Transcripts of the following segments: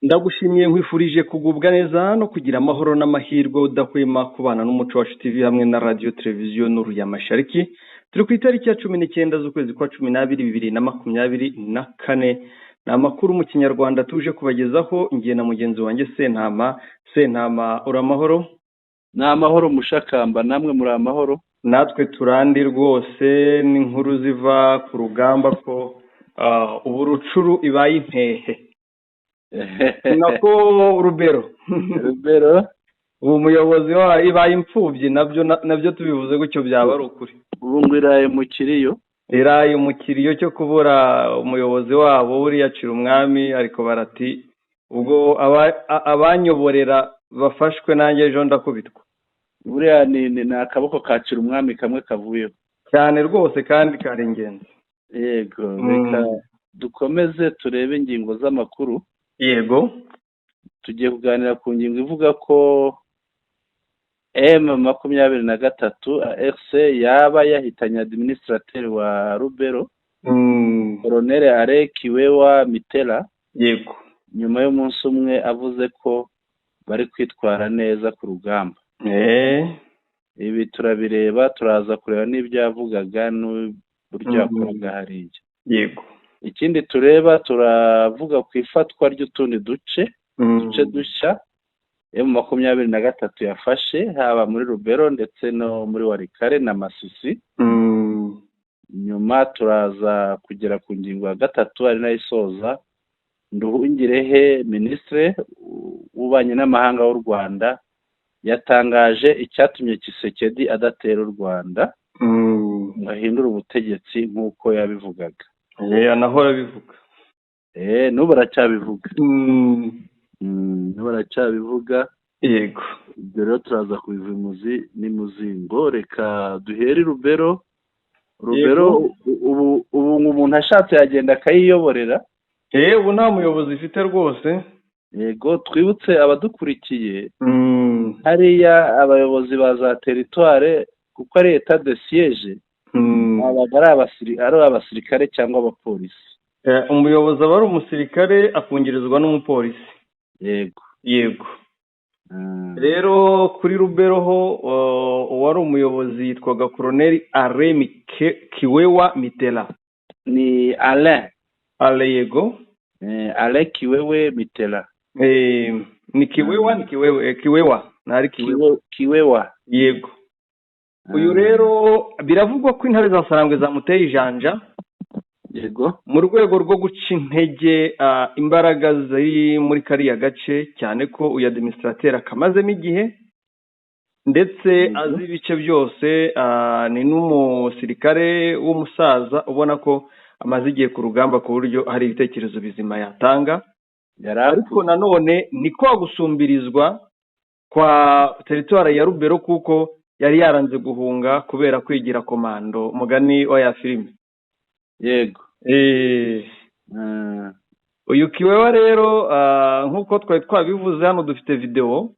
Ndagushimiye, nkwifurije kugubwa neza no kugira amahoro n'amahirwe, udahwema kubana n'Umuco Wacu TV hamwe na Radiyo Televiziyo Nuru ya Mashariki. Turi ku itariki ya 19 z'ukwezi kwa 12, 2024. Ni amakuru mu Kinyarwanda tuje kubagezaho ngiye na mugenzi wanjye Sentama. Sentama, uri amahoro? Ni amahoro, Mushakamba. Namwe muri amahoro? Natwe turandi rwose, n'inkuru ziva ku rugamba ko ubu Rucuru ibaye impehe, nako Rubero. Rubero. Ubu umuyobozi wayo ibaye imfubyi, nabyo tubivuze gutyo byaba ari ukuri. Ubu ngo iraye mu kiriyo. Iraye mu kiriyo cyo kubura umuyobozi wabo buriya acira umwami, ariko barati ubwo abanyoborera bafashwe, nanjye ejo ndakubitwa. Buriya ni akaboko kacira umwami kamwe kavuyeho. Cyane rwose, kandi kari ingenzi. Yego, reka dukomeze turebe ingingo z'amakuru. Yego. Tugiye kuganira ku ngingo ivuga ko M23 AFC yaba yahitanye administrateur wa Rubero, Colonel Alain Kiwewa Mitera, nyuma y'umunsi umwe avuze ko bari kwitwara neza ku rugamba. Ibi turabireba, turaza kureba n'ibyo yavugaga n'uburyo yakoraga hariya. Ikindi tureba, turavuga ku ifatwa ry'utundi duce, uduce dushya M23 yafashe, haba muri Rubero ndetse no muri Walikale na Masisi. Nyuma turaza kugera ku ngingo ya gatatu, ari nayo isoza. Nduhungirehe, Minisitiri w'Ububanyi n'Amahanga w'u Rwanda, yatangaje icyatumye Tshisekedi adatera u Rwanda ngo ahindure ubutegetsi nk'uko yabivugaga. Anahora abivuga. N'ubu aracyabivuga. N'ubu aracyabivuga. Ibyo rero turaza kubiva imuzi n'imuzingo. Reka duhere Rubero. Rubero, ubu umuntu ashatse yagenda akayiyoborera. Ubu nta muyobozi ifite rwose. Yego, twibutse abadukurikiye, hariya abayobozi ba za territoire, kuko ari état de siège, babaga ari abasirikare cyangwa abapolisi. Umuyobozi aba ari umusirikare, akungirizwa n'umupolisi. Yego. Yego. Rero kuri Rubero ho, uwari umuyobozi yitwaga Koroneli Alain Kiwewa Mitera. Ni Alain. Alain, yego. Alain Kiwewe Mitera. Ni Kiwewa, ni Kiwewe, Kiwewa ntari Kiwewa. Kiwewa. Yego. Uyu rero biravugwa ko intare za Sarangwe zamuteye ijanja mu rwego rwo guca intege imbaraga ziri muri kariya gace, cyane ko uyu administrateur akamazemo igihe, ndetse azi ibice byose. Ni n'umusirikare w'umusaza ubona ko amaze igihe ku rugamba, ku buryo hari ibitekerezo bizima yatanga. Ariko nanone ni kwa gusumbirizwa kwa territoire ya Rubero, kuko yari yaranze guhunga kubera kwigira komando, mugani wa ya filime. Uyu Kiwewa rero, nk'uko twari twabivuze, hano dufite videwo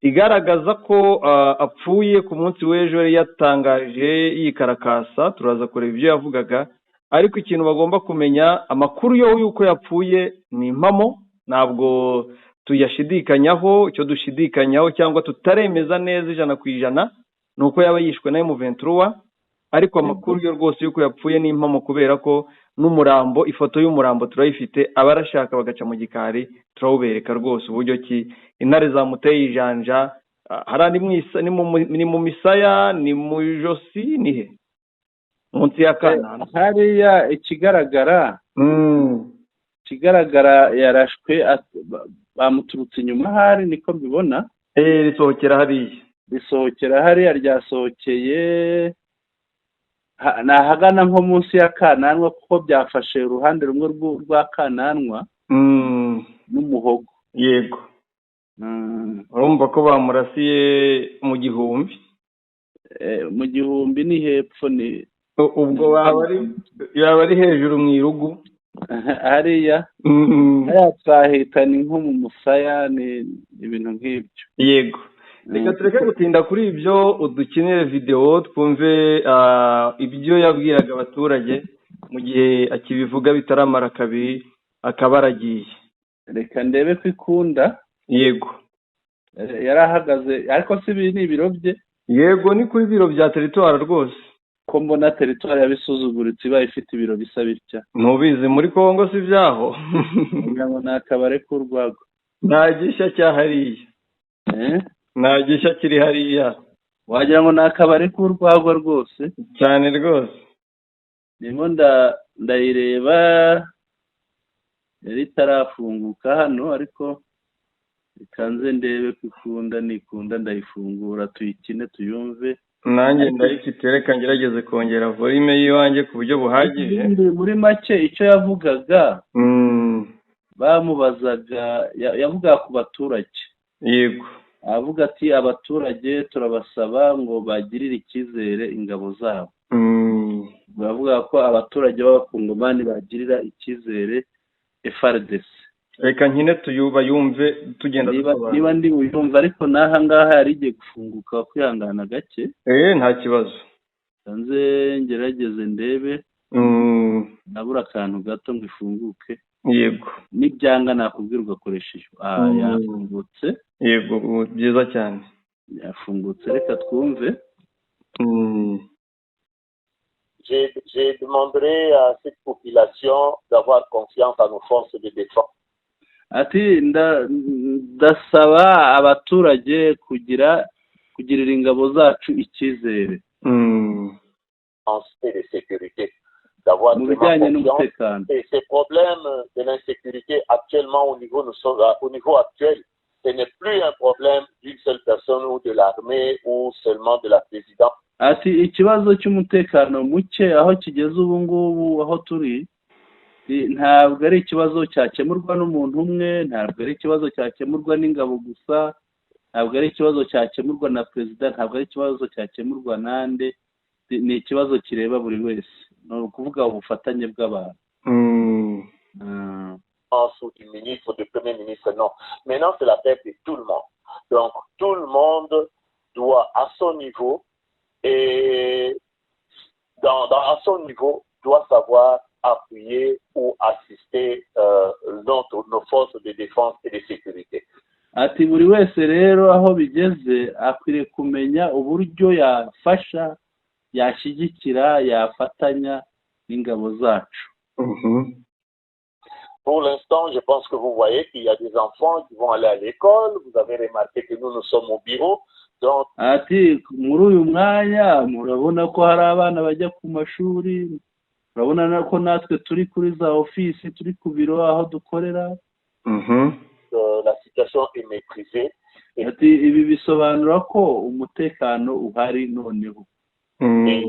igaragaza ko apfuye. Ku munsi w'ejo yari yatangaje yikarakasa, turaza kureba ibyo yavugaga. Ariko ikintu bagomba kumenya, amakuru yo y'uko yapfuye ni impamo, ntabwo tuyashidikanyaho. Icyo dushidikanyaho cyangwa tutaremeza neza 100% ni uko yaba yishwe na M23, ariko amakuru yo rwose y'uko yapfuye ni impamo, kubera ko n'umurambo, ifoto y'umurambo turayifite. Abarashaka bagaca mu gikari turawubereka rwose, uburyo ki intare zamuteye ijanja. Hariya ni mu misaya, ni mu ijosi, ni he? Munsi ya kanana. Hariya ikigaragara yarashwe bamuturutse inyuma hari, niko mbibona. Risohokera hariya. Risohokera hariya, ryasohokeye ni ahagana nko munsi ya kananwa, kuko byafashe uruhande rumwe rwa kananwa n'umuhogo. Yego. Urumva ko bamurasiye mu gihumbi. Mu gihumbi ni hepfo ni Ubwo yaba ari hejuru mu irugu. Hariya hariya twahita ni nko mu musaya, ni ibintu nk'ibyo. Yego, reka tureke gutinda kuri ibyo, udukinire videwo twumve ibyo yabwiraga abaturage mu gihe akibivuga, bitaramara kabiri akaba aragiye. Reka ndebe ko ikunda. Yego. Yari ahagaze, ariko si ibi ni ibiro bye? Yego, ni kuri biro bya territoire rwose. Ko mbona territoire yabisuzuguritse ibaye ifite ibiro bisa bitya? Ntubizi, muri Kongo si byaho. Ngira ngo ni akabare k'urwagwa. Nta gishya cyahariya. Nta gishya kiri hariya. Wagira ngo ni akabare k'urwagwa rwose. Cyane rwose. Ndimo ndayireba, yari itarafunguka hano, ariko reka nze ndebe ko ikunda. Nikunda ndayifungura, tuyikine, tuyumve. Nanjye ndayifite, reka ngerageze kongera volume y'iwanjye ku buryo buhagije. Muri make icyo yavugaga, bamubazaga, yavugaga ku baturage. Avuga ati: "Abaturage turabasaba ngo bagirire icyizere ingabo zabo." Bavuga ko abaturage b'Abakongomani bagirira icyizere FARDC. Reka nkine tuyuba yumve tugenda. Niba ndi buyumve, ariko n'aha ngaha yari igiye gufunguka, kwihangana gake. Nta kibazo. Nze ngerageze ndebe. Nabura akantu gato ngo ifunguke. Nibyanga nakubwira ugakoresha iyo. Yafungutse. Yego, byiza cyane. Yafungutse, reka twumve. Je demanderai à cette population d'avoir confiance à nos forces de défense. Ati: "Ndasaba abaturage kugirira ingabo zacu icyizere." Et de sécurité, d'avoir mu bijyanye n'umutekano. Et ces problèmes de l'insécurité actuellement au niveau, nous sommes, au niveau actuel, ce n'est plus un problème d'une seule personne ou de l'armée ou seulement de la présidence. Ati: "Ikibazo cy'umutekano muke aho kigeze ubu ngubu, aho turi, ntabwo ari ikibazo cyakemurwa n'umuntu umwe, ntabwo ari ikibazo cyakemurwa n'ingabo gusa, ntabwo ari ikibazo cyakemurwa na perezida, ntabwo ari ikibazo cyakemurwa nande, ni ikibazo kireba buri wese, ni ukuvuga ubufatanye bw'abantu." Ou du ministre, du premier ministre, non. Maintenant, c'est l'affaire de tout le monde. Donc, tout le monde doit, à son niveau, et à son niveau, doit savoir appuyer ou assister nos forces de défense et de sécurité. Ati: "Buri wese rero aho bigeze akwiriye kumenya uburyo yafasha, yashyigikira, yafatanya n'ingabo zacu." Pour l'instant, je pense que vous voyez qu'il y a des enfants qui vont aller à l'école. Vous avez remarqué que nous, nous sommes au bureau. Donc, Ati: "Muri uyu mwanya murabona ko hari abana bajya ku mashuri, murabona ko natwe turi kuri za ofisi, turi ku biro aho dukorera." La situation est maîtrisée. Ati: "Ibi bisobanura ko umutekano uhari noneho." Et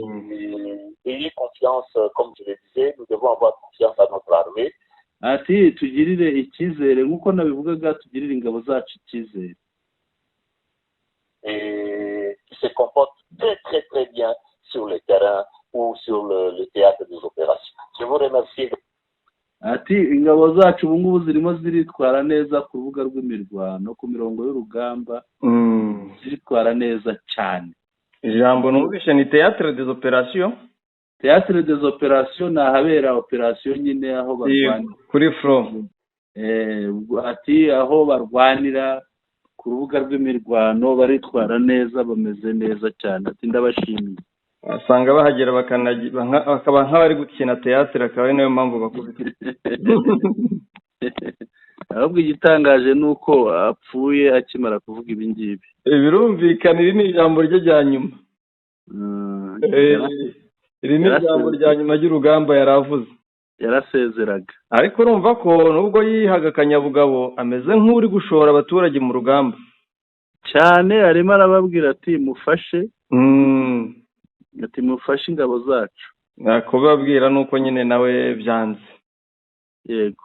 ayez confiance, comme je le disais, nous devons avoir confiance à notre armée. Ati: "Tugirire icyizere, nk'uko nabivugaga, tugirire ingabo zacu icyizere." Et qui se comporte très très très bien sur le terrain ou sur le théâtre des opérations. Je vous remercie. Ati: "Ingabo zacu ubu ngubu zirimo ziritwara neza ku rubuga rw'imirwano, ku mirongo y'urugamba, ziritwara neza cyane." Ijambo numvise ni théâtre des opérations. Théâtre des opérations ni ahabera opération nyine, aho barwanira. Kuri front. Ati: "Aho barwanira ku rubuga rw'imirwano baritwara neza, bameze neza cyane." Ati: "Ndabashimiye." Wasanga bahagera bakaba nk'abari gukina théâtre, akaba ari nayo mpamvu bakubita. Ahubwo igitangaje ni uko apfuye akimara kuvuga ibi ngibi. Birumvikana, iri ni ijambo rye rya nyuma. Iri ni ijambo rya nyuma ry'urugamba yari avuze. Yarasezeraga. Ariko urumva ko nubwo yihaga akanyabugabo, ameze nk'uri gushora abaturage mu rugamba. Cyane, arimo arababwira ati: "Mufashe," ati: "Mufashe ingabo zacu." Kubabwira ni uko nyine nawe byanze. Yego.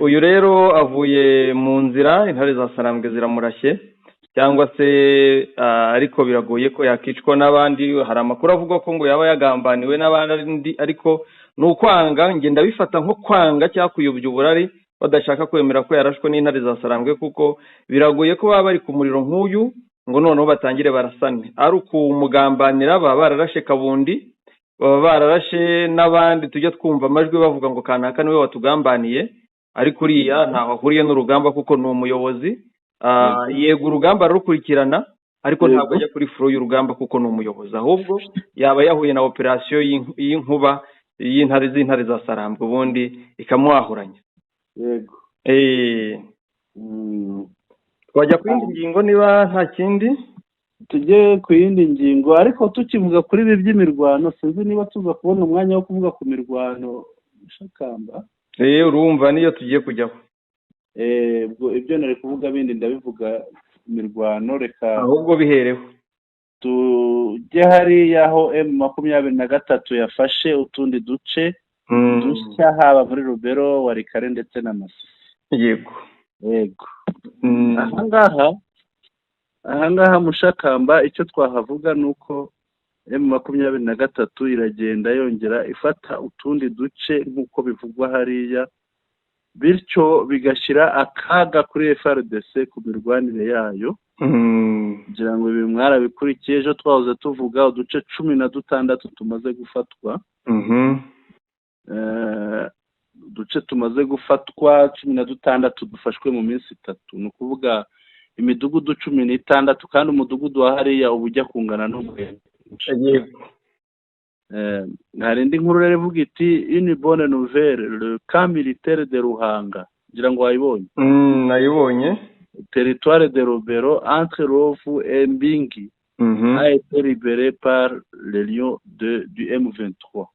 Uyu rero avuye mu nzira, intare za Sarambwe ziramurashye cyangwa se, ariko biragoye ko yakicwa n'abandi. Hari amakuru avuga ko ngo yaba yagambaniwe n'abandi, ariko ni ukwanga, ngenda bifata nko kwanga cyangwa kuyobya uburari, badashaka kwemera ko yarashwe n'intare za Sarambwe, kuko biragoye ko baba bari ku muriro nk'uyu ngo noneho batangire barasane. Ari ukumugambanira, baba bararashe Kabundi, baba bararashe n'abandi tujya twumva amajwi bavuga ngo kanaka niwe watugambaniye. Ariko uriya ntaho ahuriye n'urugamba kuko ni umuyobozi. Yego, urugamba ararukurikirana, ariko ntabwo ajya kuri front y'urugamba kuko ni umuyobozi. Ahubwo yaba yahuye na operasiyo y'inkuba y'intare z'intare za Sarambwe, ubundi ikamuhahuranya. Yego. Twajya ku yindi ngingo niba nta kindi. Tujye ku yindi ngingo, ariko tukivuga kuri ibi by'imirwano, sinzi niba tuza kubona umwanya wo kuvuga ku mirwano, Shakamba. Urumva niyo tugiye kujyaho. Ubwo ibyo nari kuvuga bindi ndabivuga imirwano, reka ahubwo bihereho. Tujye hariya aho M23 yafashe utundi duce dushya, haba muri Rubero, Walikale ndetse na Masisi. Yego. Yego. Ahangaha Mushakamba, icyo twahavuga ni uko M23 iragenda yongera ifata utundi duce nk'uko bivugwa hariya, bityo bigashyira akaga kuri FARDC ku mirwanire yayo. Kugira ngo ibi mwarabikurikiye, ejo twahoze tuvuga uduce 16 tumaze gufatwa. Uduce tumaze gufatwa 16 dufashwe mu minsi 3, ni ukuvuga imidugudu 16, kandi umudugudu wa hariya uba ujya kungana n'umurenge. Hari indi nkuru rero ivuga iti "Une bonne nouvelle, le camp militaire de Ruhanga", ngira ngo wayibonye. Nayibonye. Territoire de Rubero entre Ruofu et Mbingi a été libéré par les Lions du M23.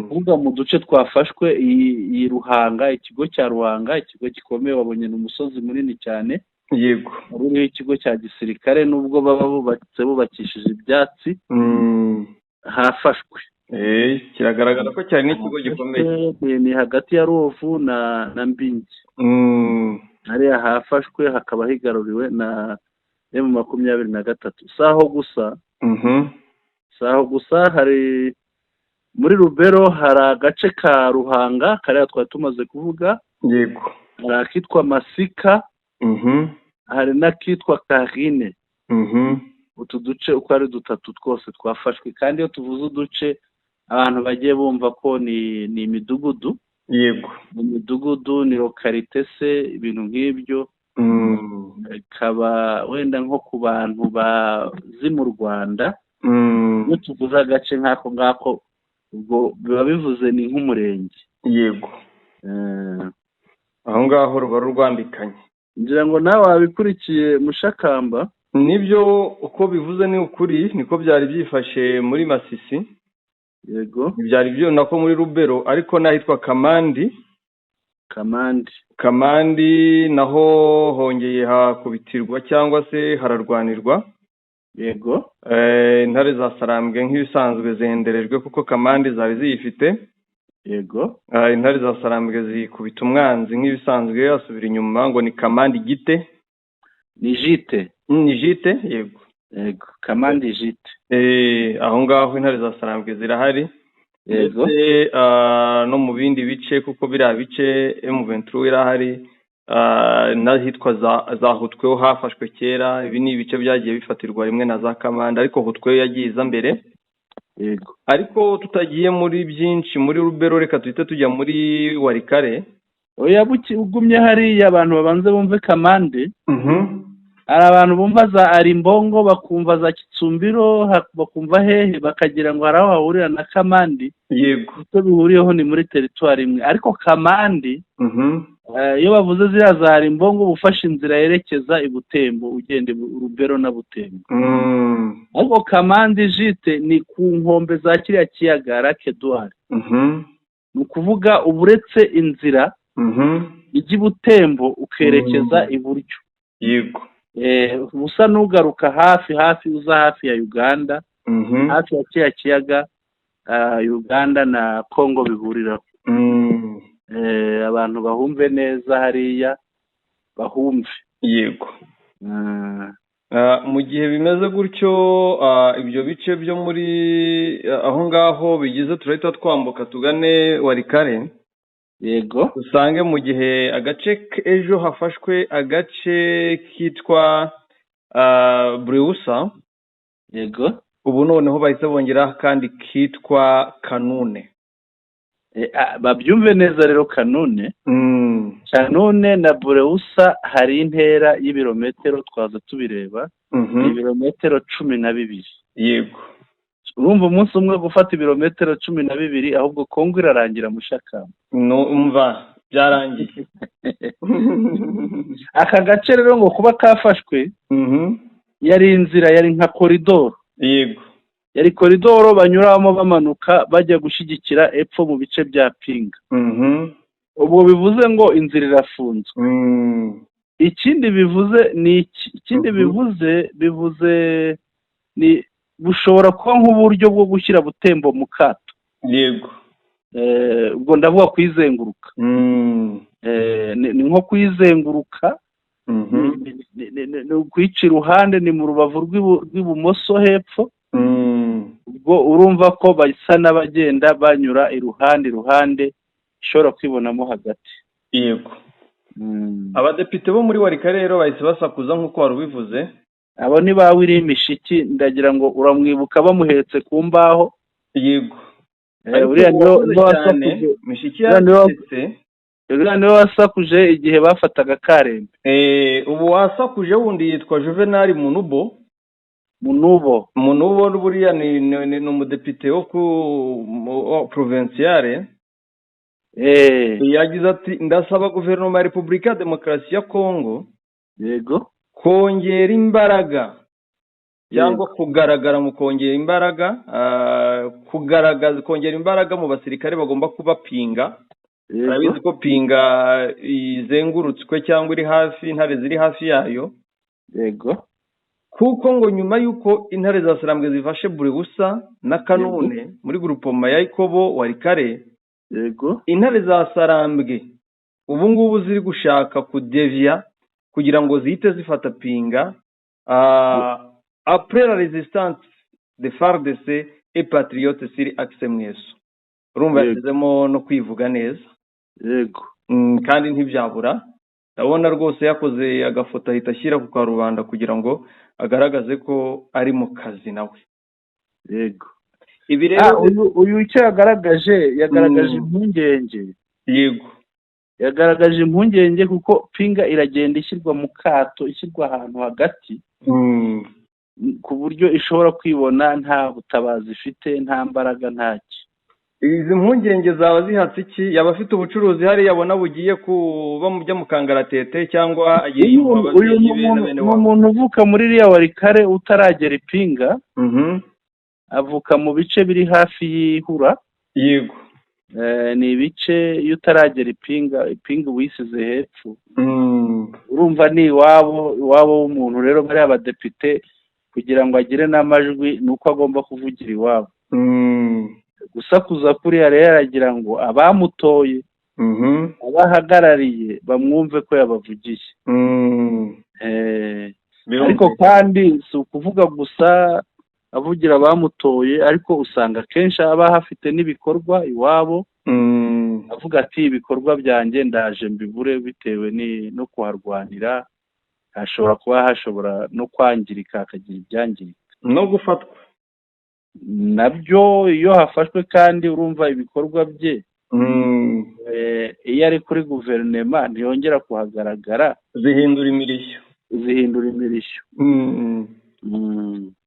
Kuvuga mu duce twafashwe, iyi Ruhanga, ikigo cya Ruhanga, ikigo gikomeye, wabonye ni umusozi munini cyane. Uriho ikigo cya gisirikare, nubwo baba bubatse bubakishije ibyatsi. Hafashwe. Kiragaragara ko cyari n'ikigo gikomeye. Ni hagati ya Ruofu na Mbingi. Hariya hafashwe, hakaba higaruriwe na M23. Saho gusa, saho gusa, hari muri Rubero hari agace ka Ruhanga kariya twari tumaze kuvuga. Hari akitwa Masika. Hari n'akitwa Karine. Utu duce uko ari dutatu twose twafashwe, kandi iyo tuvuze uduce abantu bagiye bumva ko ni imidugudu. Ni imidugudu, ni localité se, ibintu nk'ibyo. Ikaba wenda nko ku bantu bazi mu Rwanda, iyo tuvuze agace nk'ako ngako, ubwo biba bivuze ni nk'umurenge. Aho ngaho ruba rurwambikanye. Ngira ngo nawe wabikurikiye, Mushakamba. Nibyo, uko bivuze ni ukuri, niko byari byifashe muri Masisi. Byari byo nako muri Rubero, ariko n'ahitwa Kamandi. Kamandi. Kamandi naho hongeye hakubitirwa cyangwa se hararwanirwa. Intare za Sarambwe nk'ibisanzwe zenderejwe kuko Kamandi zari ziyifite. Intare za Sarambwe zikubita umwanzi nk'ibisanzwe, asubira inyuma ngo ni Kamandi gite. Ni jite. Ni jite, yego. Yego, Kamandi jite. Aho ngaho intare za Sarambwe zirahari. Ndetse no mu bindi bice, kuko biriya bice M23 irahari, n'ahitwa za Hutweho hafashwe kera. Ibi ni ibice byagiye bifatirwa rimwe na za Kamanda, ariko Hutweho yagiye iza mbere. Ariko tutagiye muri byinshi muri Rubero, reka tuhite tujya muri Walikale. Oya, ugumye hariya abantu babanze bumve Kamande. Hari abantu bumva za Arimbongo, bakumva za Kitsumbiro, bakumva hehe, bakagira ngo hari aho hahurira na Kamandi. Icyo bihuriyeho ni muri teritwari imwe, ariko Kamandi, iyo bavuze ziriya za Arimbongo, uba ufashe inzira yerekeza i Butembo, ugenda Rubero na Butembo. Ariko Kamandi jite ni ku nkombe za kiriya kiyaga Lac Edouard. Ni ukuvuga uba uretse inzira ijya i Butembo ukerekeza iburyo. Usa n'ugaruka hafi hafi, uza hafi ya Uganda, hafi ya kiriya kiyaga Uganda na Congo bihuriraho. Abantu bahumve neza hariya, bahumve. Mu gihe bimeze gutyo, ibyo bice byo muri aho ngaho bigize, turahita twambuka tugane Walikale. Usange mu gihe agace ejo hafashwe agace kitwa Breusa. Ubu noneho bahise bongera kandi kitwa Kanune. Babyumve neza rero, Kanune, Kanune na Burewusa hari intera y'ibirometero, twaza tubireba, ibirometero 12. Urumva umunsi umwe gufata ibirometero 12, ahubwo Kongo irarangira mushakamba. Numva byarangiye. Aka gace rero ngo kuba kafashwe, yari inzira, yari nka koridoro. Yari koridoro banyuramo bamanuka bajya gushyigikira epfo mu bice bya Pinga. Ubwo bivuze ngo inzira irafunzwe. Ikindi bivuze ni iki? Ikindi bivuze ni bushobora kuba nk'uburyo bwo gushyira Butembo mu kato. Ubwo ndavuga kuyizenguruka. Ni nko kuyizenguruka, ni ukuyica iruhande, ni mu rubavu rw'ibumoso hepfo. Ubwo urumva ko basa n'abagenda banyura iruhande iruhande, ishobora kwibonamo hagati. Abadepite bo muri Warikare rero bahise basakuza nk'uko wari ubivuze. Abo ni ba Willy Mishiki, ndagira ngo uramwibuka bamuhetse ku mbaho. Yego. Uriya niwe cyane wasakuje. Mishiki Uriya niwe yacecetse. Uriya niwe wasakuje igihe bafataga Karembe. Ubu wasakuje wundi yitwa Juvenal Munubo. Munubo. Munubo buriya ni umudepite wo ku provinciale. Yagize ati: "Ndasaba guverinoma ya Repubulika ya Demokarasi ya Kongo kongera imbaraga cyangwa kugaragara mu kongera imbaraga, kugaragaza kongera imbaraga mu basirikare bagomba kuba Pinga." Urabizi ko Pinga izengurutswe cyangwa iri hafi, intare ziri hafi yayo. Kuko ngo nyuma y'uko intare za Sarambwe zifashe buri busa na Kanune muri groupement ya Ikobo Warikare, intare za Sarambwe ubu ngubu ziri gushaka kudeviya kugira ngo zihite zifata Pinga après la résistance de FARDC et patriote sur axe Mweso. Urumva yashyizemo no kwivuga neza. Kandi ntibyabura, ndabona rwose yakoze agafoto ahita ashyira ku karubanda kugira ngo agaragaze ko ari mu kazi nawe. Ibi rero Uyu icyo yagaragaje, yagaragaje impungenge. Yagaragaje impungenge kuko Pinga iragenda ishyirwa mu kato, ishyirwa ahantu hagati, ku buryo ishobora kwibona nta butabazi ifite, nta mbaraga, ntacyo. Izi mpungenge zaba zihatse iki? Yaba afite ubucuruzi hariya abona bugiye kuba mujya mu kangaratete, cyangwa agiye Uyu yimuha uyu ababyeyi ni be na umuntu bene ni wabo? umuntu uvuka muri iriya Warikare utaragera Ipinga. Avuka mu bice biri hafi y'Ihura. Ni ibice iyo utaragera Ipinga, Ipinga wisize hepfo. Urumva ni iwabo, iwabo w'umuntu. Rero bariya badepite kugira ngo agire n'amajwi ni uko agomba kuvugira iwabo. Gusakuza kuriya rero aragira ngo abamutoye, abahagarariye bamwumve ko yabavugiye. Ariko kandi si ukuvuga gusa avugira abamutoye, ariko usanga akenshi aba hafite n'ibikorwa iwabo, avuga ati: "Ibikorwa byanjye ndaje mbibure bitewe no kuharwanira." Hashobora kuba hashobora no kwangirika, hakagira ibyangirika. No gufatwa. Nabyo iyo hafashwe kandi urumva ibikorwa bye, iyo ari kuri guverinema ntiyongera kuhagaragara. Zihindura imirishyo. Zihindura imirishyo.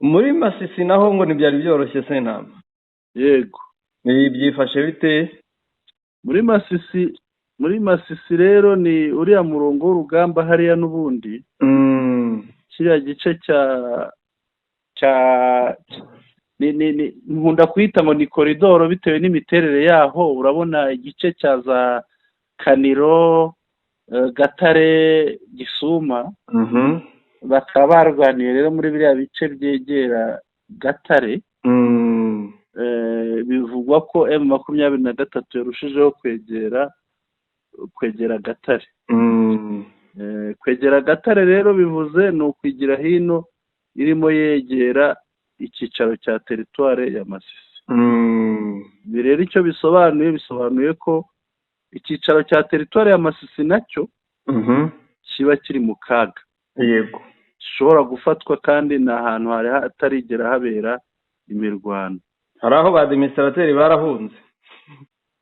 Muri Masisi naho ngo ntibyari byoroshye, Sentama. Yego. Ibi byifashe bite? Muri Masisi rero ni uriya murongo w'urugamba hariya n'ubundi, kiriya gice cya ni nkunda kuyita ngo ni koridoro bitewe n'imiterere yaho. Urabona igice cya za Kaniro, Gatare, Gisuma, bakaba barwaniye rero muri biriya bice byegera Gatare. Bivugwa ko M23 yarushijeho kwegera Gatare. Kwegera Gatare rero bivuze ni ukwigira hino irimo yegera icyicaro cya teritware ya Masisi. Ibi rero icyo bisobanuye, bisobanuye ko icyicaro cya teritware ya Masisi nacyo kiba kiri mu kaga, gishobora gufatwa, kandi ni ahantu hari hatarigera habera imirwano. Hari aho ba administrateur barahunze.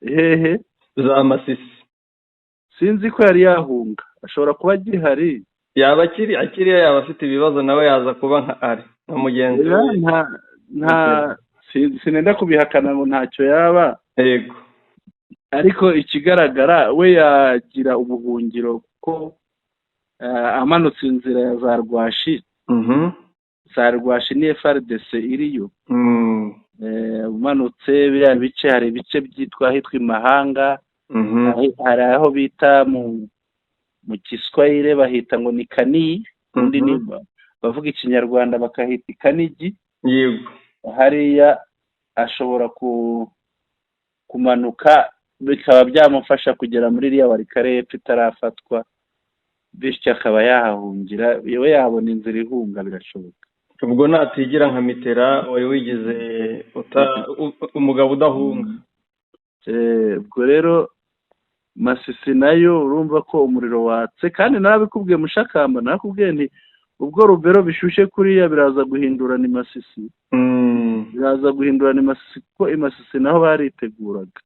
Hehe? Za Masisi. Sinzi ko yari yahunga, ashobora kuba agihari. Yaba akiriyo, yaba afite ibibazo, nawe yaza kuba nka ari nka mugenzi we. Nta, sinenda kubihakana ngo ntacyo yaba. Ariko ikigaragara, we yagira ubuhungiro kuko amanutse inzira ya za Rwashi, za Rwashi ni FARDC iriyo. Umanutse biriya bice, hari ibice byitwa ahitwa Imahanga, hari aho bita mu Kiswahili bahita ngo ni Kaniyi, undi ni bavuga Ikinyarwanda bakahita Ikanigi. Hariya ashobora kumanuka, bikaba byamufasha kugera muri iriya Walikale y'epfo itarafatwa, bityo akaba yahahungira. We yabona inzira ihunga, birashoboka. Ubwo natigira nka Mitera wari wigize umugabo udahunga. Ubwo rero Masisi nayo urumva ko umuriro watse, kandi narabikubwiye, mushakamba, narakubwiye nti ubwo Rubero bishyushye kuriya, biraza guhindura ni Masisi, biraza guhindura ni Masisi, kuko i Masisi naho bariteguraga.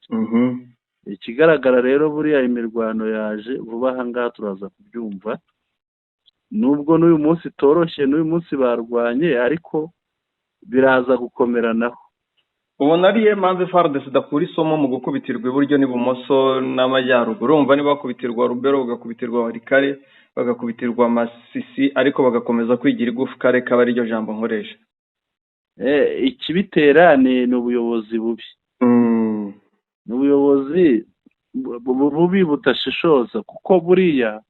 Ikigaragara rero, buriya imirwano yaje vuba aha ngaha, turaza kubyumva, nubwo n'uyu munsi itoroshye, n'uyu munsi barwanye, ariko biraza gukomera naho. Ubona ariyo mpamvu FARDC idakura isomo mu gukubitirwa iburyo n'ibumoso n'amajyaruguru? Urumva niba bakubitirwa Rubero, bagakubitirwa Walikale, bagakubitirwa Masisi, ariko bagakomeza kwigira igufwa, reka aba ariryo jambo nkoresha. Ikibitera ni ubuyobozi bubi, ni ubuyobozi bubi budashishoza, kuko buriya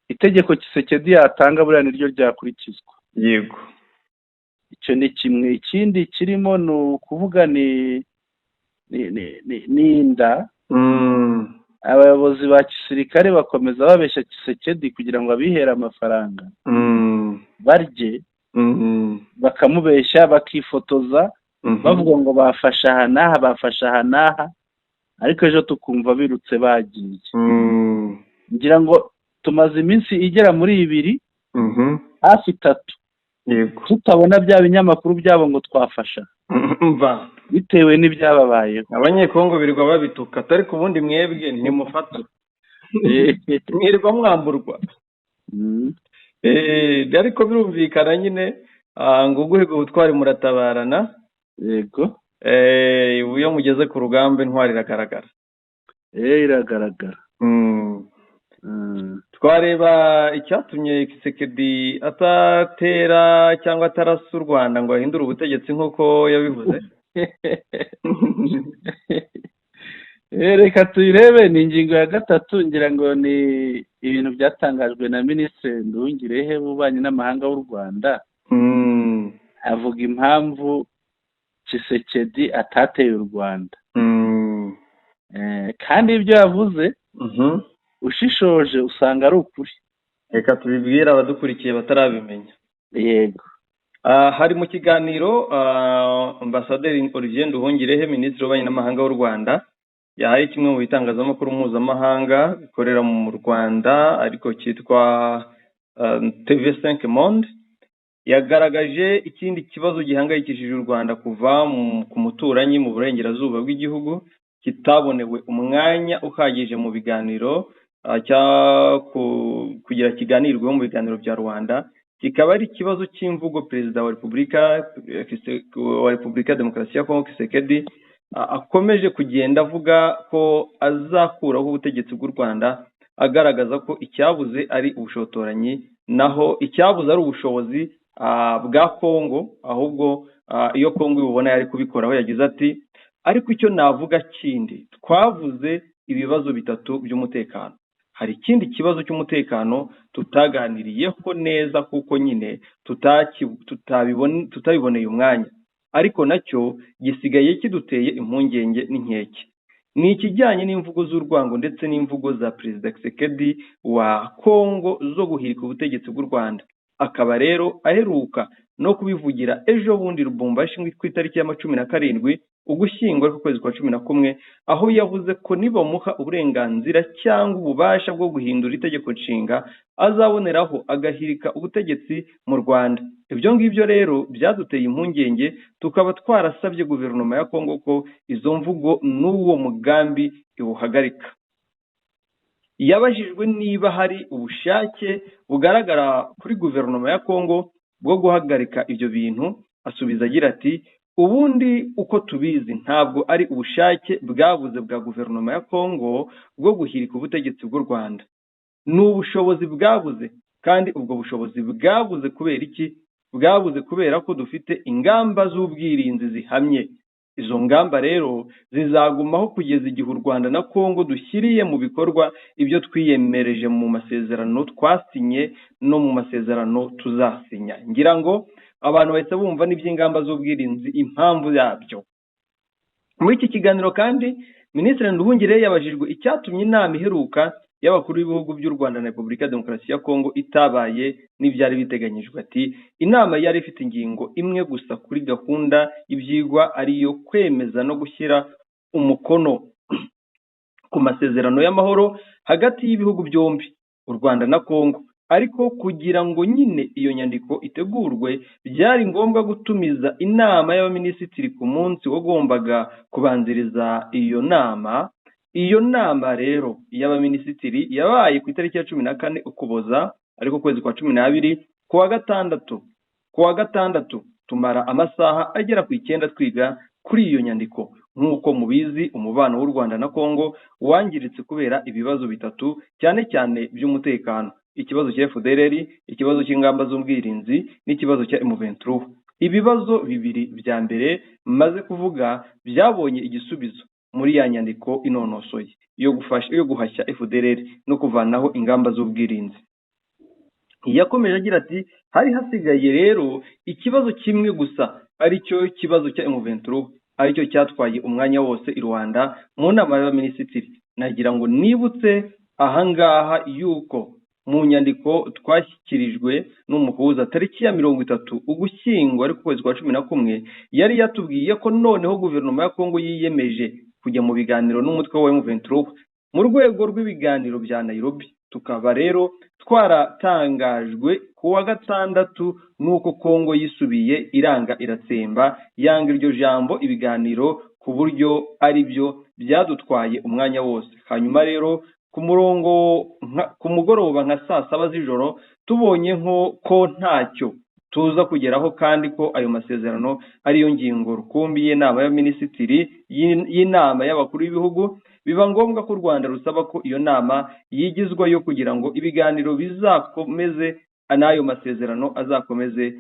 itegeko Tshisekedi yatanga buriya niryo ryakurikizwa. Icyo ni kimwe. Ikindi kirimo ni ukuvuga ni inda. Abayobozi ba gisirikare bakomeza babeshya Tshisekedi kugira ngo abihere amafaranga barye, bakamubeshya, bakifotoza bavuga ngo bafashe aha n'aha, bafashe aha n'aha, ariko ejo tukumva birutse bagiye. Ngira ngo tumaze iminsi igera muri 2, hafi 3, tutabona bya binyamakuru byabo ngo twafasha, Mva. bitewe n'ibyababayeho. Abanyekongo birirwa babituka, atari ku bundi mwebwe ntimufata, mwirirwa mwamburwa. Ariko birumvikana nyine, ngo uguhiga ubutwari muratabarana. Iyo mugeze ku rugamba intwari iragaragara. Iragaragara. Twareba icyatumye Tshisekedi atatera cyangwa atarasa u Rwanda ngo ahindure ubutegetsi nk'uko yabivuze. Reka tuyirebe, ni ingingo ya 3. Ngira ngo ni ibintu byatangajwe na Minisitiri Nduhungirehe w'ububanyi n'amahanga w'u Rwanda, avuga impamvu Tshisekedi atateye u Rwanda. Kandi ibyo yavuze, ushishoje usanga ari ukuri. Reka tubibwire abadukurikiye batarabimenya. Yego. Hari mu kiganiro Ambasaderi Olivier Nduhungirehe, Minisitiri w'Ububanyi n'Amahanga w'u Rwanda, yahaye kimwe mu bitangazamakuru mpuzamahanga bikorera mu Rwanda ariko cyitwa TV5 Monde, yagaragaje ikindi kibazo gihangayikishije u Rwanda kuva ku muturanyi mu burengerazuba bw'igihugu, kitabonewe umwanya uhagije mu biganiro, kugira kiganirweho mu biganiro bya Rwanda, kikaba ari ikibazo cy'imvugo Perezida wa Repubulika ya Demokarasi ya Kongo Tshisekedi akomeje kugenda avuga ko azakuraho ubutegetsi bw'u Rwanda, agaragaza ko icyabuze ari ubushotoranyi, naho icyabuze ari ubushobozi bwa Kongo, ahubwo iyo Kongo ibubona yari kubikoraho. Yagize ati: "Ariko icyo navuga kindi, twavuze ibibazo bitatu by'umutekano. Hari ikindi kibazo cy'umutekano tutaganiriyeho neza, kuko nyine tutabiboneye umwanya, ariko nacyo gisigaye kiduteye impungenge n'inkeke. Ni ikijyanye n'imvugo z'urwango ndetse n'imvugo za Perezida Tshisekedi wa Kongo zo guhirika ubutegetsi bw'u Rwanda." Akaba rero aheruka no kubivugira ejo bundi Lubumbashi ku itariki ya 17 Ugushyingo ariko kwezi kwa 11, aho yavuze ko nibamuha uburenganzira cyangwa ububasha bwo guhindura itegeko nshinga azaboneraho agahirika ubutegetsi mu Rwanda. Ibyo ngibyo rero byaduteye impungenge, tukaba twarasabye guverinoma ya Kongo ko izo mvugo n'uwo mugambi iwuhagarika. Yabajijwe niba hari ubushake bugaragara kuri guverinoma ya Kongo bwo guhagarika ibyo bintu, asubiza agira ati ubundi uko tubizi ntabwo ari ubushake bwabuze bwa guverinoma ya Kongo bwo guhirika ubutegetsi bw'u Rwanda, ni ubushobozi bwabuze. Kandi ubwo bushobozi bwabuze kubera iki? Bwabuze kubera ko dufite ingamba z'ubwirinzi zihamye. Izo ngamba rero zizagumaho kugeza igihe u Rwanda na Kongo dushyiriye mu bikorwa ibyo twiyemereje mu masezerano twasinye no mu masezerano tuzasinya. Ngira ngo abantu bahita bumva n'iby'ingamba z'ubwirinzi impamvu yabyo. Muri iki kiganiro kandi Minisitiri Nduhungirehe yabajijwe icyatumye inama iheruka y'abakuru b'ibihugu by'u Rwanda na Repubulika ya Demokarasi ya Kongo itabaye n'ibyari biteganyijwe. Ati inama yari ifite ingingo imwe gusa kuri gahunda y'ibyigwa, ariyo kwemeza no gushyira umukono ku masezerano y'amahoro hagati y'ibihugu byombi, u Rwanda na Kongo. Ariko kugira ngo nyine iyo nyandiko itegurwe byari ngombwa gutumiza inama y'abaminisitiri ku munsi wagombaga kubanziriza iyo nama. Iyo nama rero y'abaminisitiri yabaye ku itariki ya 14 Ukuboza, ariko kwezi kwa 12, kuwa gatandatu tumara amasaha agera ku 9 twiga kuri iyo nyandiko. Nk'uko mubizi, umubano w'u Rwanda na Kongo wangiritse kubera ibibazo bitatu cyane cyane by'umutekano: ikibazo cya FDLR, ikibazo cy'ingamba z'ubwirinzi n'ikibazo cya M23. Ibibazo bibiri bya mbere maze kuvuga byabonye igisubizo muri ya nyandiko inonosoye yo guhashya FDLR no kuvanaho ingamba z'ubwirinzi. Yakomeje agira ati hari hasigaye rero ikibazo kimwe gusa, aricyo kibazo cya M23, aricyo cyatwaye umwanya wose i Rwanda mu nama y'abaminisitiri. Nagira ngo nibutse ahangaha yuko mu nyandiko twashyikirijwe n'umuhuza tariki ya 30 Ugushyingo ariko kwezi kwa 11, yari yatubwiye ko noneho guverinoma ya Kongo yiyemeje kujya mu biganiro n'umutwe wa M23 mu rwego rw'ibiganiro bya Nairobi. Tukaba rero twaratangajwe kuwa gatandatu nuko Kongo yisubiye iranga iratsemba yanga iryo jambo ibiganiro, ku buryo ari byo byadutwaye umwanya wose. Hanyuma rero ku murongo ku mugoroba nka saa 7 z'ijoro tubonye nko ko ntacyo tuza kugeraho, kandi ko ayo masezerano ariyo ngingo rukumbi y'inama y'abaminisitiri y'inama y'abakuru b'ibihugu, biba ngombwa ko u Rwanda rusaba ko iyo nama yigizwayo kugira ngo ibiganiro bizakomeze n'ayo masezerano azakomeze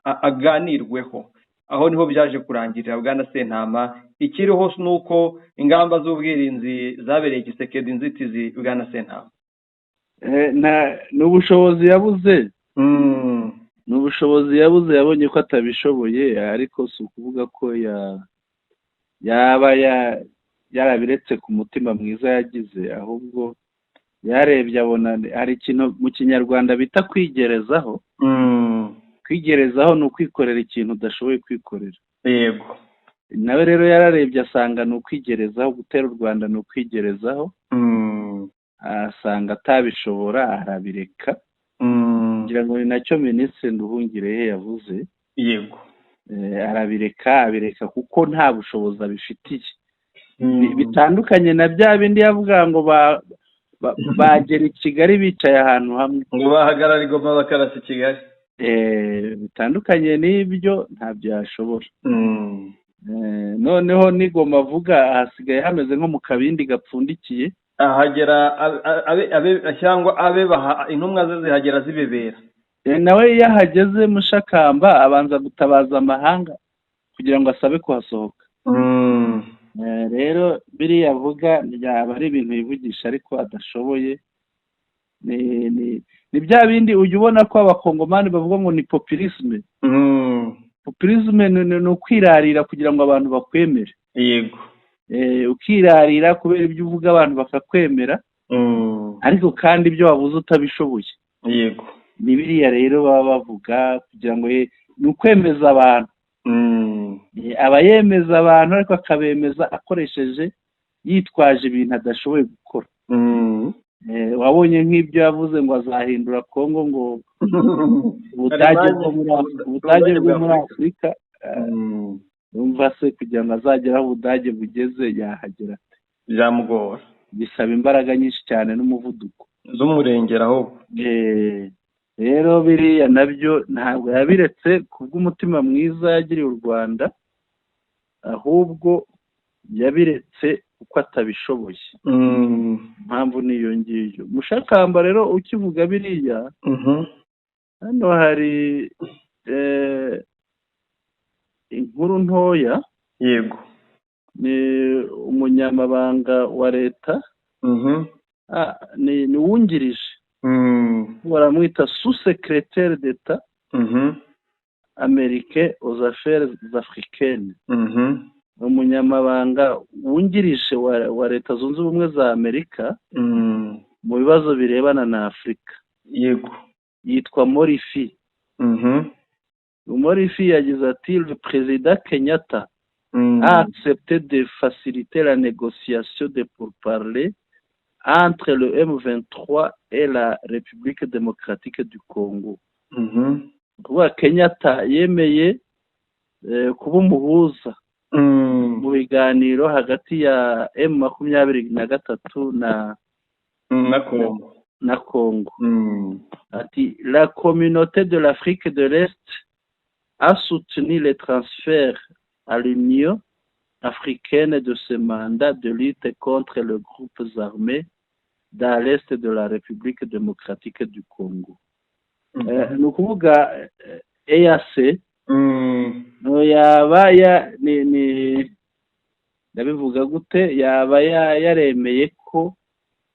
aganirweho. Aho niho byaje kurangirira Bwana Sentama. Ikiriho nuko ingamba z'ubwirinzi zabereye Tshisekedi inzitizi. Bwana Sentama, ni ubushobozi yabuze, ni ubushobozi yabuze, yabonye ko atabishoboye, ariko si ukuvuga ko yaba yarabiretse ku mutima mwiza yagize, ahubwo yarebye abona hari ikintu mu Kinyarwanda bita kwigerezaho. Kwigerezaho ni ukwikorera ikintu udashoboye kwikorera. Yego. Nawe rero yararebye asanga ni ukwigerezaho, gutera u Rwanda ni ukwigerezaho, asanga atabishobora arabireka. Ngira ngo ni nacyo Minisitiri Nduhungirehe yavuze. Yego. Arabireka, abireka kuko nta bushobozi abifitiye. Bitandukanye na bya bindi yavuga ngo bagera i Kigali bicaye ahantu hamwe, ngo bahagarara i Goma bakarasa i Kigali. Bitandukanye n'ibyo ntabyo yashobora. Noneho n'Igoma avuga hasigaye hameze nko mu kabindi gapfundikiye, ahagera cyangwa abe baha intumwa ze zihagera zibebera. Nawe iyo ahageze Mushakamba abanza gutabaza amahanga kugira ngo asabe kuhasohoka. Rero biriya avuga byaba ari ibintu yivugisha ariko adashoboye. Ni bya bindi ujya ubona ko abakongomani bavuga ngo ni populisme. Populisme ni ukwirarira kugira ngo abantu bakwemere. Yego. Ukirarira kubera ibyo uvuga abantu bakakwemera, ariko kandi ibyo wabuze utabishoboye. Yego. Ni biriya rero baba bavuga kugira ngo ni ukwemeza abantu. Aba yemeza abantu, ariko akabemeza akoresheje, yitwaje ibintu adashoboye gukora. Wabonye nk'ibyo yavuze ngo azahindura Kongo ngo Ubudage bwo muri Afurika. Urumva se kugira ngo azagere aho Ubudage bugeze yahagera ate? Byamugora. Bisaba imbaraga nyinshi cyane n'umuvuduko. Z'umurengera ahubwo. Rero biriya nabyo ntabwo yabiretse kubw'umutima mwiza yagiriye u Rwanda, ahubwo yabiretse kuko atabishoboye. Impamvu ni iyo ngiyo. Mushakamba rero ukivuga biriya, hano hari inkuru ntoya. Ni umunyamabanga wa leta, ni wungirije, baramwita sous-secrétaire d'État américain aux affaires africaines. Ni umunyamabanga wungirije wa Leta Zunze Ubumwe za Amerika mu bibazo birebana na Afurika. Yitwa Morifi. Morifi yagize ati: "Le président Kenyatta a accepté de faciliter la négociation des pourparlers entre le M23 et la République démocratique du Congo." Kuvuga Kenyatta yemeye kuba umuhuza mu biganiro hagati ya M23 na Na Kongo. Na Congo. Ati: "La communauté de l'Afrique de l'Est a soutenu le transfert à l'Union africaine de ce mandat de lutte contre les groupes armés dans l'Est de la République démocratique du Congo." Ni ukuvuga EAC no yaba ya ni ndabivuga gute, yaba yaremeye ko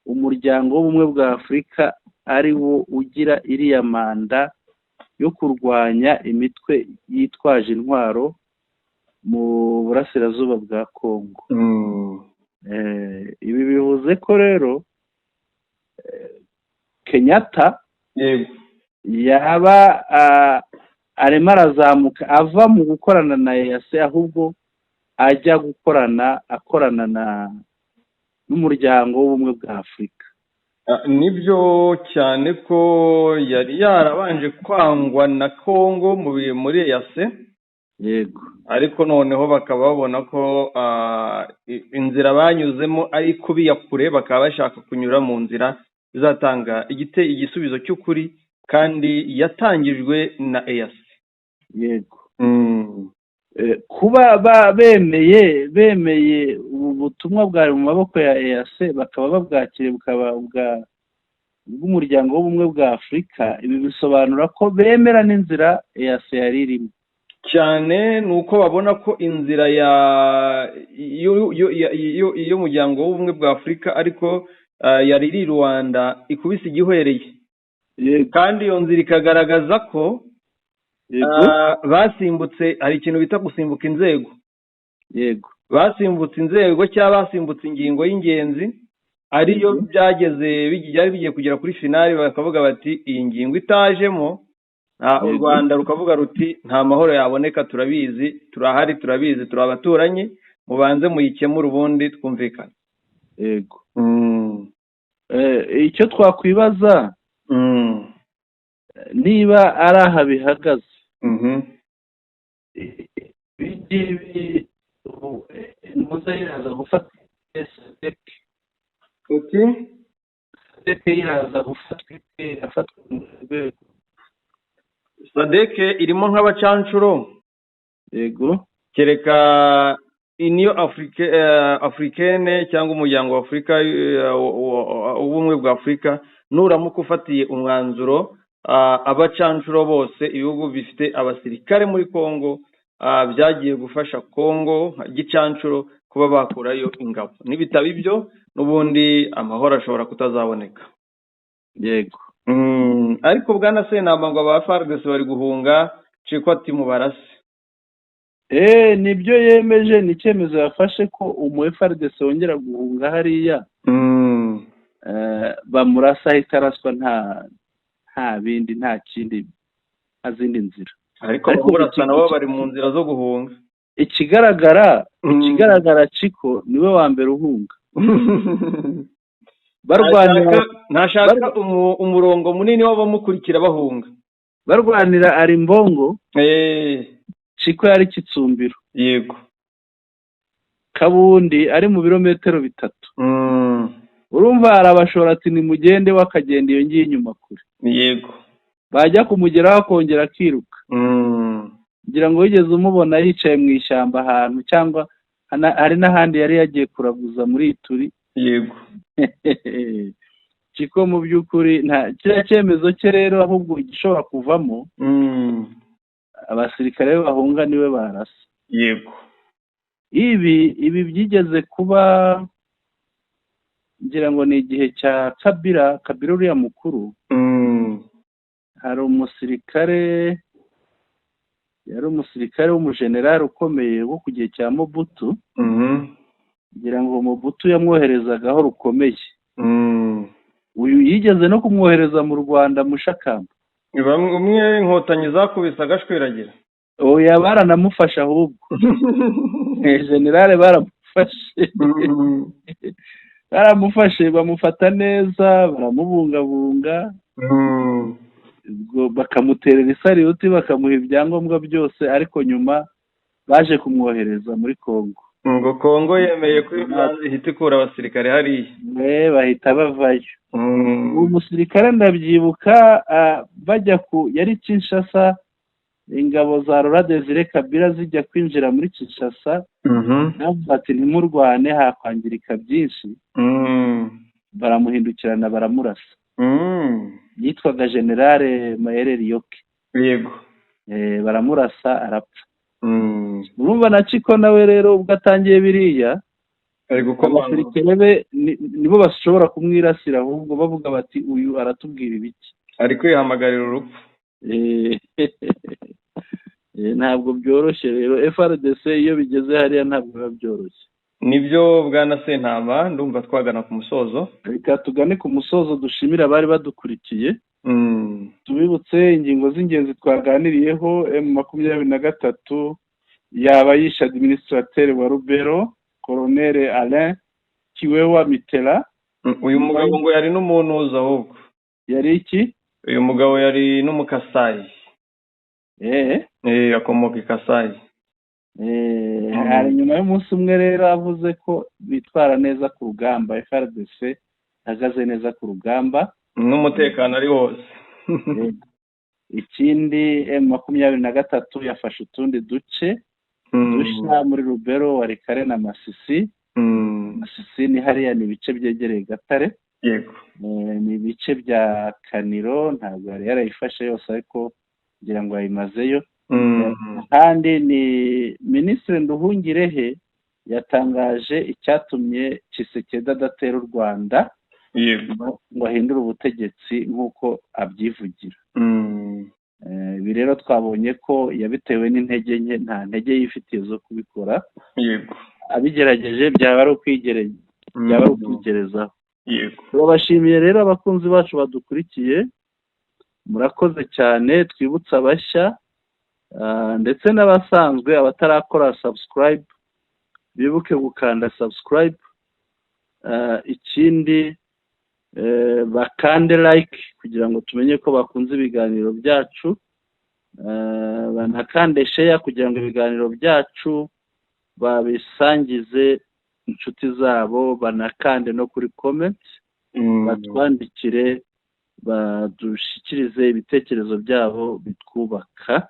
Umuryango w'Ubumwe bwa Afurika ari wo ugira iriya manda yo kurwanya imitwe yitwaje intwaro mu burasirazuba bwa Kongo. Ibi bivuze ko rero Kenyatta yaba arimo arazamuka ava mu gukorana na EAC, ahubwo ajya gukorana, akorana na n'Umuryango w'Ubumwe bwa Afurika. Nibyo cyane ko yari yarabanje kwangwa na Kongo muri EAC. Ariko noneho bakaba babona ko inzira banyuzemo ari kubiya kure, bakaba bashaka kunyura mu nzira izatanga igisubizo cy'ukuri kandi yatangijwe na EAC. Yego. Kuba bemeye ubu butumwa bwari mu maboko ya EAC, bakaba babwakiriye, bukaba bw'Umuryango w'Ubumwe bwa Afurika, ibi bisobanura ko bemera n'inzira EAC yari irimo. Cyane ni uko babona ko inzira ya y'Umuryango w'Ubumwe bwa Afurika, ariko yari iri i Rwanda, ikubise igihwereye, kandi iyo nzira ikagaragaza ko basimbutse, hari ikintu bita gusimbuka inzego. Basimbutse inzego cyangwa basimbutse ingingo y'ingenzi, ariyo byageze byari bigiye kugera kuri finale, bakavuga bati iyi ngingo itajemo, u Rwanda rukavuga ruti nta mahoro yaboneka, turabizi, turahari, turabizi, turi abaturanyi, mubanze muyikemure ubundi twumvikane. Yego. Icyo twakwibaza, niba ari aha bihagaze, ibi ngibi ubu, muze iraza gufata SADC. Uti? SADC iraza gufatwa ite? Irafatwa mu rwego? SADC irimo nk'abacancuro. Kereka niyo africaine cyangwa Umuryango wa Afurika w'Ubumwe bwa Afurika nuramuka ufatiye umwanzuro abacancuro bose, ibihugu bifite abasirikare muri Congo, byagiye gufasha Congo gicancuro kuba bakurayo ingabo, nibitaba ibyo n'ubundi amahoro ashobora kutazaboneka. Ariko bwana Senama, ngo aba FARDC bari guhunga, Ciko ati mubarase. Nibyo yemeje, ni icyemezo yafashe ko umu FARDC wongera guhunga hariya, bamurasa, ahita araswa nta Nta bindi, nta kindi, nta zindi nzira. Ariko Ariko abamurasa nabo bari mu nzira zo guhunga. Ikigaragara, Chiko niwe wa mbere uhunga barwanira. Ntashaka umurongo munini w'abamukurikira bahunga. Barwanira Arimbongo, Chiko yari Kitsumbiro. Kabundi ari mu birometero 3. Urumva arabashora ati nimugende, we akagenda iyo ngiyo inyuma kure. Bajya kumugeraho akongera akiruka. Ngira ngo wigeze umubona yicaye mu ishyamba ahantu, cyangwa hari n'ahandi yari yagiye kuraguza muri Ituri. Chiko mu by'ukuri nta kiriya cyemezo cye rero, ahubwo igishobora kuvamo, abasirikare be bahunga niwe barasa. Ibi byigeze kuba, ngira ngo ni igihe cya Kabila, Kabila uriya mukuru. Hari umusirikare, yari umusirikare w'umujenerali ukomeye wo ku gihe cya Mobutu. Ngira ngo Mobutu yamwoherezaga aho rukomeye. Uyu yigeze no kumwohereza mu Rwanda, Mushakamba. Bamwe, umwe Inkotanyi zakubise agashwiragira. Oya, baranamufashe ahubwo, generale baramufashe. Baramufashe, bamufata neza, baramubungabunga, ubwo bakamuterera isariyuti, bakamuha ibyangombwa byose, ariko nyuma baje kumwohereza muri Congo. Ngo Kongo yemeye ko ihita ikura abasirikare hariya. Bahita bavayo. Uwo musirikare ndabyibuka, bajya ku yari Kinshasa, ingabo za Laurent Desire Kabila zijya kwinjira muri Kinshasa, navuga ati ntimurwane, hakwangirika byinshi. Baramuhindukirana baramurasa. Yitwaga Generale Mayere Riyoke. Baramurasa arapfa. Urumva na Chiko nawe rero ubwo atangiye biriya, ari gukomanga. Abasirikare be nibo bashobora kumwirasira ahubwo, bavuga bati uyu aratubwira ibiki? Ari kwihamagarira urupfu. Ntabwo byoroshye rero, FARDC iyo bigeze hariya ntabwo biba byoroshye. Nibyo, bwana Sentama, ndumva twagana ku musozo. Reka tugane ku musozo, dushimire abari badukurikiye. Tubibutse ingingo z'ingenzi twaganiriyeho: M23 yaba yishe administrateur wa Rubero, Colonel Alain Kiwewa Mitela. Uyu mugabo ngo yari n'umuntu ahubwo. Yari iki? Uyu mugabo yari n'Umukasayi. Akomoka i Kasayi. Hari nyuma y'umunsi umwe rero avuze ko bitwara neza ku rugamba, FARDC ihagaze neza ku rugamba. N'umutekano ari wose. Ikindi, M23 yafashe utundi duce dushya muri Rubero, Walikale na Masisi. Masisi ni hariya, ni ibice byegereye Gatare. Ni ibice bya Kaniro, ntabwo yari yarayifashe yose, ariko ngira ngo yayimazeyo. Kandi ni Minisitiri Nduhungirehe yatangaje icyatumye Tshisekedi adatera u Rwanda ngo ahindure ubutegetsi nk'uko abyivugira. Ibi rero twabonye ko yabitewe n'intege nke, nta ntege yifitiye zo kubikora. Abigerageje byaba ari ukwigerezaho. Turabashimiye rero abakunzi bacu badukurikiye, murakoze cyane. Twibutse abashya ndetse n'abasanzwe, abatarakora subscribe bibuke gukanda subscribe. Ikindi, bakande like kugira ngo tumenye ko bakunze ibiganiro byacu, banakande share kugira ngo ibiganiro byacu babisangize inshuti zabo, banakande no kuri comment, batwandikire, badushyikirize ibitekerezo byabo bitwubaka.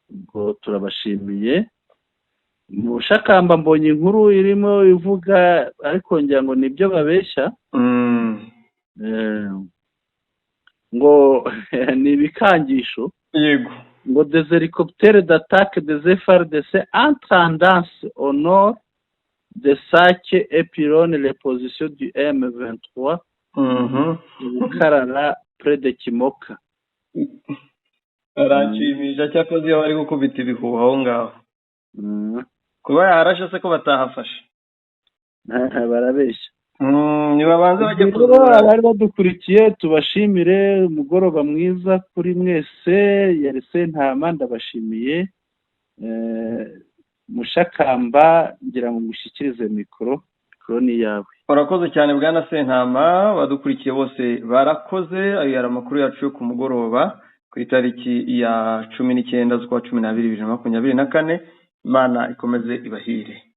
Ubwo turabashimiye. Mushakamba, mbonye inkuru irimo ivuga, ariko ngira ngo nibyo babeshya, ngo ni ibikangisho, ngo des hélicoptères d'attaque des FARDC en tendance au nord de Sake et pilonnent les positions du M23 Bukarara près de Kimoka. Aranshimisha cyakoze iyo bari gukubita ibihuha aho ngaho. Kuba yarashe se ko batahafashe? Barabeshya. Nibabanze bajye Rero kuzura. Abari badukurikiye, tubashimire. Umugoroba mwiza kuri mwese. Yari Sentama, ndabashimiye. Mushakamba, ngira ngo ngushyikirize mikoro. Mikoro ni iyawe. Urakoze cyane, bwana Sentama. Badukurikiye bose barakoze. Ayo yari amakuru yacu yo ku mugoroba ku itariki ya 19 z'ukwa 12 2024. Imana ikomeze ibahire.